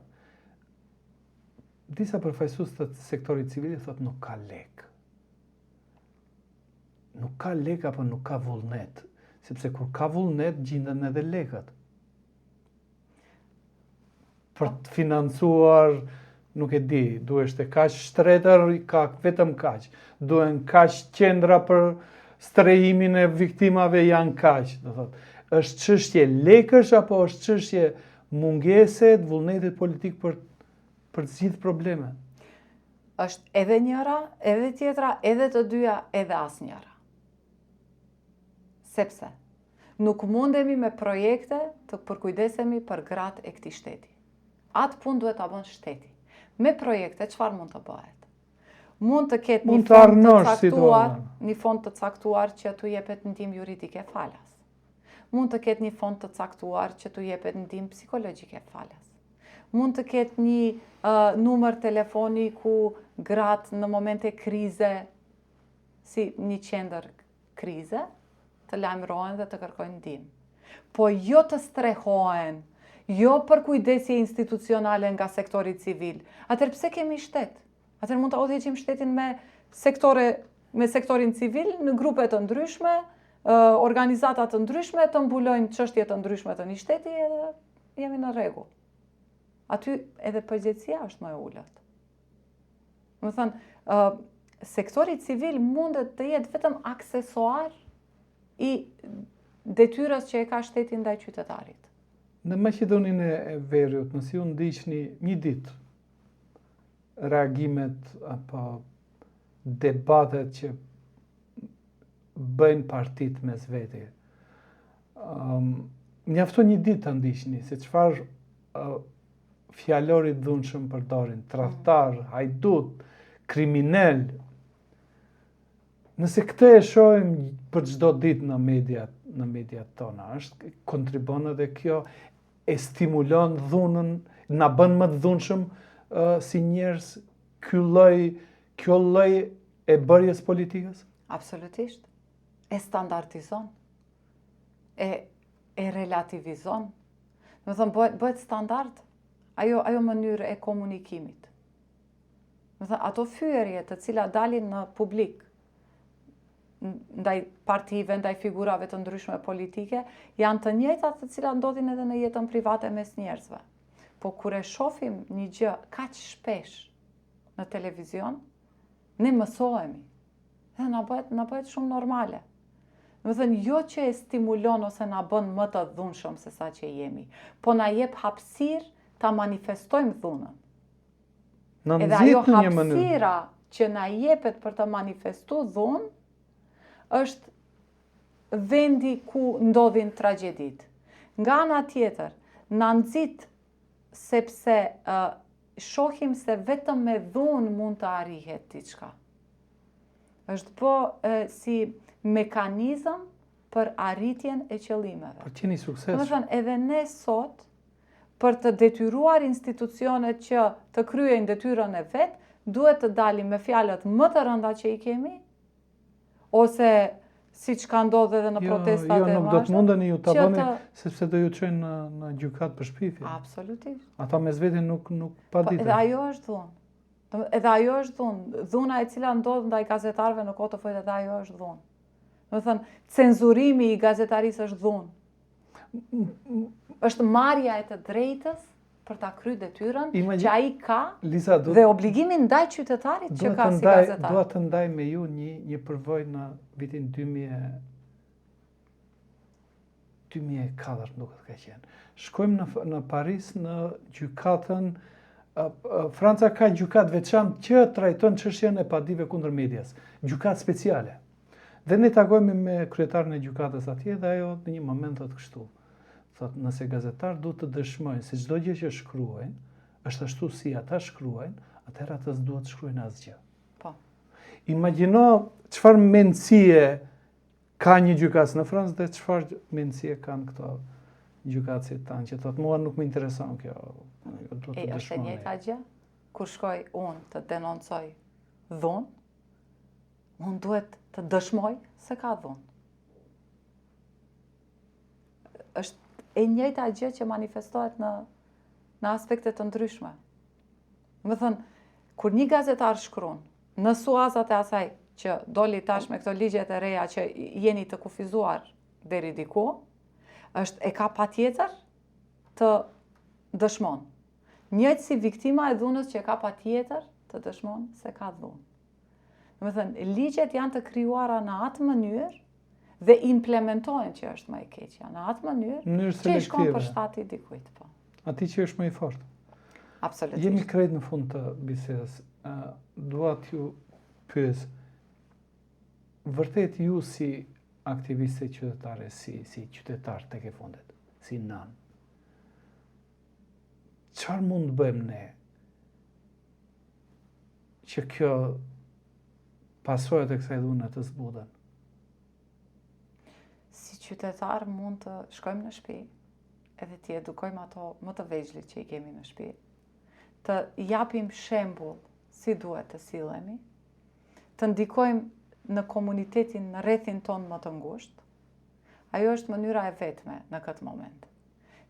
disa përfaqësues të sektorit civil thotë nuk ka lek. Nuk ka lek apo nuk ka vullnet, sepse kur ka vullnet gjinden edhe lekët. Për të financuar, nuk e di, duhesh të kaq shtretër, ka vetëm kaq. Duhen kaq qendra për strehimin e viktimave janë kaq, do thotë. Është çështje lekësh apo është çështje mungese të vullnetit politik për për të zgjidhur problemet? Është edhe njëra, edhe tjetra, edhe të dyja, edhe asnjëra. Sepse nuk mundemi me projekte të përkujdesemi për gratë e këtij shteti. Atë punë duhet ta bën shteti. Me projekte çfarë mund të bëhet? Mund të ketë një fond të caktuar, një fond të caktuar që t'u jepet ndihmë juridike falas. Mund të ketë një fond të caktuar që t'u jepet ndihmë psikologjike falas. Mund të ketë një uh, numër telefoni ku gratë në momente krize, si një qendër krize, të lajmërohen dhe të kërkojnë ndihmë. Po jo të strehohen, jo përkujdesje institucionale nga sektori civil. Atëherë pse kemi shtet? Atëherë mund ta udhëheqim shtetin me sektore me sektorin civil në grupe të ndryshme, organizata të ndryshme të mbulojnë çështje të ndryshme të një shteti edhe jemi në rregull. Aty edhe përgjegjësia është më e ulët. Domethënë, uh, sektori civil mundet të jetë vetëm aksesuar i detyrës që e ka shteti ndaj qytetarit. Në Maqedoninë e Veriut, nëse ju ndiqni një ditë reagimet apo debatet që bëjnë partitë mes veti. Um, mjafton një ditë ta ndiqni se çfarë uh, fjalori të dhunshëm përdorin, tradhtar, hajdut, kriminel. Nëse këtë e shohim për çdo ditë në mediat, në mediat tona, është kontribon edhe kjo e stimulon dhunën, na bën më të dhunshëm uh, si njerëz ky lloj kjo lloj e bërjes politikës? Absolutisht. E standardizon. E e relativizon. Domethënë, bëhet, bëhet standard ajo, ajo mënyrë e komunikimit. Domethënë, ato fyerje të cilat dalin në publik, ndaj partive, ndaj figurave të ndryshme politike, janë të njëjtat të cilat ndodhin edhe në jetën private mes njerëzve. Po kur e shofim një gjë kaq shpesh në televizion, ne mësohemi. Dhe na bëhet, na bëhet shumë normale. Domethënë, jo që e stimulon ose na bën më të dhunshëm se sa që jemi, po na jep hapësirë ta manifestojmë dhunën. Na Edhe ajo nxit në një mënyrë. hapësira që na jepet për të manifestu dhunë, është vendi ku ndodhin tragjeditë. Nga ana tjetër, na nxit sepse uh, shohim se vetëm me dhunë mund të arrihet diçka. Është bo uh, si mekanizëm për arritjen e qëllimeve. Për të qenë i suksesshëm. Domethënë, edhe ne sot, për të detyruar institucionet që të kryejnë detyrën e vet, duhet të dalim me fjalët më të rënda që i kemi, ose siç ka ndodhur edhe në jo, protestat jo, e nuk do të mundeni ju ta që bëni të... sepse do ju çojnë në në gjykatë për shpifje. Absolutisht. Ata mes veti nuk nuk Po, paditen. edhe ajo është dhunë. Do- Edhe ajo është dhunë. Dhuna e cila ndodh ndaj gazetarëve në kohë të fundit, edhe ajo është dhunë. Domethënë, cenzurimi i gazetarisë është dhunë. Është marrja e të drejtës për ta kry detyrën Imagji- që ai ka Liza, do dhe obligimin ndaj qytetarit që dua ka të si ndaj, gazetar. dua të ndaj me ju një një përvojë në vitin 2000 2004 më duket ka qenë. Shkojmë në në Paris në gjykatën Franca ka gjykatë veçantë që trajton çështjen e padive kundër medias, gjykatë speciale. Dhe ne takojmë me kryetarin e gjykatës atje dhe ajo në një moment thotë kështu. Thotë, nëse gazetarët duhet të dëshmojnë se çdo gjë që shkruajnë është ashtu si ata shkruajnë, atëherë ata s'duhet të shkruajnë asgjë. Po. Imagjino çfarë mendësie ka një gjykatës në Francë dhe çfarë mendësie kanë këto gjykatësit tanë që thotë mua nuk më intereson kjo. Jo, duhet E të është e dëshmoni. njëjta gjë. Kur shkoj unë të denoncoj dhunë, unë duhet të dëshmoj se ka dhunë. Është e njëjta gjë që manifestohet në në aspekte të ndryshme. Domethënë, kur një gazetar shkruan në suazat e asaj që doli tash me këto ligjet e reja që jeni të kufizuar deri diku, është e ka patjetër të dëshmon. Njëjtë si viktima e dhunës që e ka patjetër të dëshmon se ka dhunë. Domethënë, ligjet janë të krijuara në atë mënyrë dhe implementohen që është më e keqja, në atë mënyrë Në mënyrë që i shkon selektive. për shtati dikujt, po. Atij që është më i fortë. Absolutisht. Jemi krejt në fund të bisedës. Ë, dua t'ju pyes, vërtet ju si aktiviste qytetare, si si qytetar tek e fundit, si nan. Çfarë mund të bëjmë ne që kjo pasojat e kësaj dhune të zbuten? Si qytetar mund të shkojmë në shtëpi edhe t'i edukojmë ato më të vegjlit që i kemi në shtëpi, të japim shembull si duhet të sillemi, të ndikojmë në komunitetin, në rrethin tonë më të ngushtë. Ajo është mënyra e vetme në këtë moment.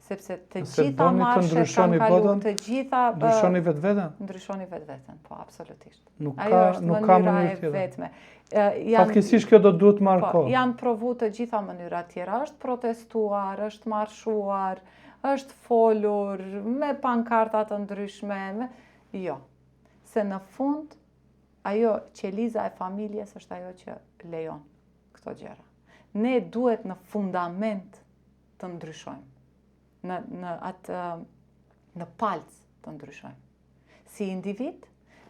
Sepse të Nëse gjitha doni të marshet kanë ndryshoni kalu, botën, të gjitha ë, Ndryshoni vetveten? ndryshoni vetveten, po absolutisht. Nuk Ajo ka është nuk ka mënyra mënyrë e tjetër. vetme. Ë, janë Fatkeqësisht kjo do duhet marrë Po, kohë. janë provu të gjitha mënyrat tjera, është protestuar, është marshuar, është folur me pankarta të ndryshme, me... jo. Se në fund ajo qeliza e familjes është ajo që lejon këto gjëra. Ne duhet në fundament të ndryshojmë. Në në atë në palc të ndryshojmë. Si individ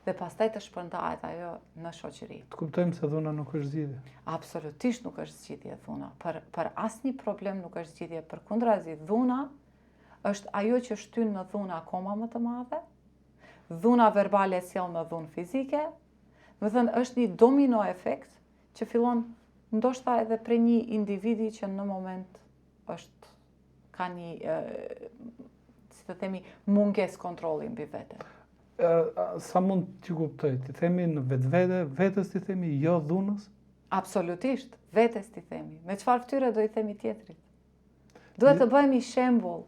dhe pastaj të shpërndahet ajo në shoqëri. Të kuptojmë se dhuna nuk është zgjidhje. Absolutisht nuk është zgjidhje dhuna. Për për asnjë problem nuk është zgjidhje, përkundrazi dhuna është ajo që shtyn në dhunë akoma më të madhe. Dhuna verbale sjell në dhunë fizike. Domethënë është një domino efekt që fillon ndoshta edhe prej një individi që në moment është ka një e, si të themi mungesë kontrolli mbi veten. Ë, a- sa mund t'ju kuptoj, t'i themi në vetvete, vetes t'i themi jo dhunës? Absolutisht, vetes t'i themi. Me çfarë fytyre do i themi tjetrit? Duhet të bëhemi shembull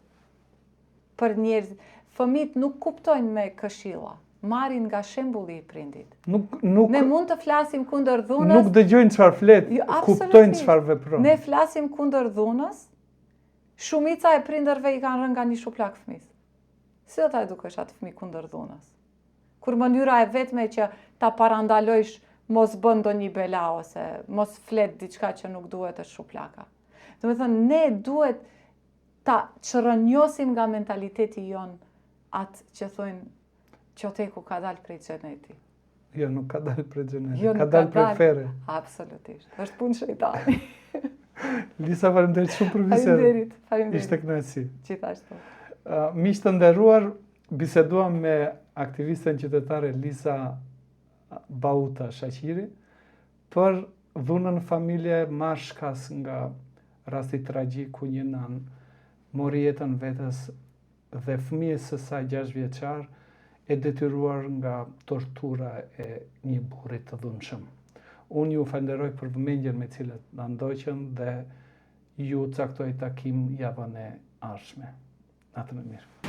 për njerëz. Fëmijët nuk kuptojnë me këshilla. marrin nga shembulli i prindit. Nuk, nuk, ne mund të flasim kundër dhunës. Nuk dëgjojnë çfarë flet, jo, kuptojnë çfarë vepron. Ne flasim kundër dhunës. Shumica e prindërve i kanë rënë nga një shuplakë fëmijës. Si do ta edukosh atë fëmijë kundër dhunës? Kur mënyra e vetme që ta parandalojsh mos bën ndonjë bela ose mos flet diçka që nuk duhet është shuplaka. Domethënë, ne duhet ta çrrënjosim nga mentaliteti jonë atë që thonë qoteku ka dalë prej xheneti. Jo, nuk ka dalë prej xheneti, jo, ka dalë prej ferri. Absolutisht, është punë shejtani. Lisa, faleminderit shumë për bisedën. Faleminderit, faleminderit. Ishte kënaqësi. Gjithashtu. Uh, miq të nderuar, biseduam me aktivisten qytetare Lisa Bauta Shaqiri për dhunën në familje marrë shkas nga rasti tragjik ku një nanë mori jetën vetes dhe fëmijës së saj 6 vjeçar e detyruar nga tortura e një burri të dhunshëm. Unë ju falënderoj për vëmendjen me cilën na ndoqën dhe ju caktoj takim javën e ardhshme. Natën e mirë.